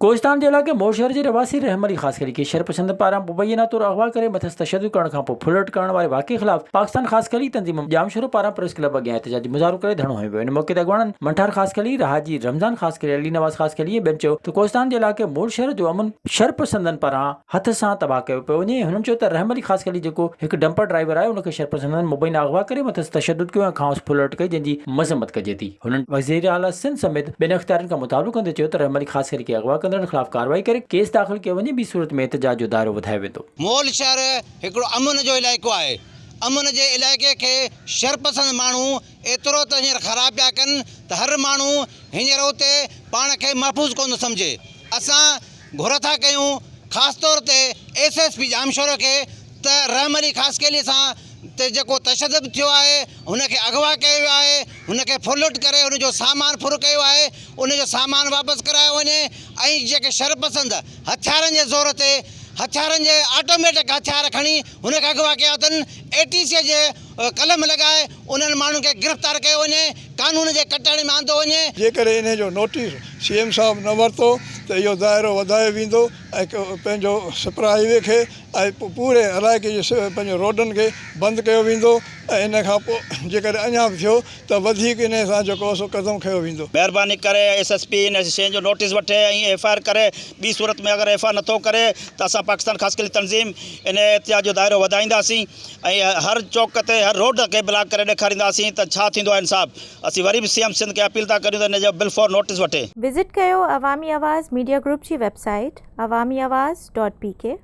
ڪوهستان جي علائقي مور شهر جي رهواسي رحم علي خاصخيلي کي شرپسندن پاران مبينا طور اغوا ڪري مٿس تشدد ڪرڻ کانپوء ڦرلٽ ڪرڻ واري واقعي خلاف پاڪستان خاصخيلي تنظيم ڄامشورو پاران پريس ڪلب اڳيان احتجاجي مظاهرو ڪري ڌرڻو هنيو ويو. ان موقعي تي اڳواڻن منٺار خاصخيلي، رهاجي رمضان خاصخيلي، علي نواز خاصخيلي ۽ ٻين چيو ته ڪوهستان جي علائقي مور شهر جو امن شرپسندن پاران هٿ سان تباهه ڪيو پيو وڃي. هنن چيو ته رحم علي خاصخيلي جيڪو هڪ ڊمپر ڊرائيور آهي ان کي شرپسندن مبينا اغوا ڪري مٿس تشدد ڪيو ۽ کانئس ڦرلٽ ڪئي جنهن جي مذمت ڪجي ٿي. هنن وزيراعليٰ سنڌ سميت ٻين اختيارين کان مطالبو ڪندي چيو ته رحم علي خاصخيلي کي اغوا ڪندڙن خلاف ڪارروائي ڪري ڪيس داخل ڪيو وڃي ٻي صورت ۾ احتجاج جو دائرو وڌايو ويندو. مول شهر هڪڙو امن جو علائقو آهي. امن جي علائقي کي شرپسند ماڻهو ايترو ته هينئر خراب پيا ڪن ته هر ماڻهو هينئر اتي پاڻ کي محفوظ ڪونه ٿو سمجهي. اسان گهر ٿا ڪيون خاص طور تي ايس ايس پي ڄامشورو کي ته رحم علي خاصخيلي سان تي جيڪو تشدد ٿيو آهي هن کي اغوا ڪيو ويو آهي هن کي ڦرلٽ ڪري هن جو سامان ڦر ڪيو آهي ان جو سامان واپس ڪرايو وڃي ۽ جيڪي شرپسند هٿيارن جي زور تي هٿيارن جي آٽوميٽڪ هٿيار کڻي هن کي اغوا ڪيا اٿن اي ٽي سي جي قلم لڳائي انهن ماڻهن کي گرفتار ڪيو وڃي قانون جي ڪٽهڙي ۾ آندو وڃي. جيڪڏهن انهي جو نوٽيس سي ايم صاحب نه ورتو ته اهو دائرو وڌايو ويندو ۽ پنهنجو سپر هاء وي کي ۽ پوري علائقي جي پنهنجو روڊن کي بند ڪيو ويندو ۽ ان کان پوء جيڪڏهن اڃا به ٿيو ته وڌيڪ انهي سان جيڪو سو قدم کنيو ويندو. مهرباني ڪري ايس ايس پي ان شين جو نوٽيس وٺي ۽ ايف I R ڪري ٻي صورت ۾ اگر ايف I R نٿو ڪري ته اسان پاڪستان خاصخيلي تنظيم ان احتجاج جو دائرو وڌائينداسين ۽ هر چوڪ تي هر روڊ کي بلاڪ ڪري ڏيکارينداسين ته ڇا ٿيندو آهي انصاف اسين وري به سي ايم سنڌ کي اپيل ٿا ڪريون ته ان جو بل فور نوٽيس وٺي. وزٽ ڪيو عوامي آواز ميڊيا گروپ جي website Awami Awaz dot P K.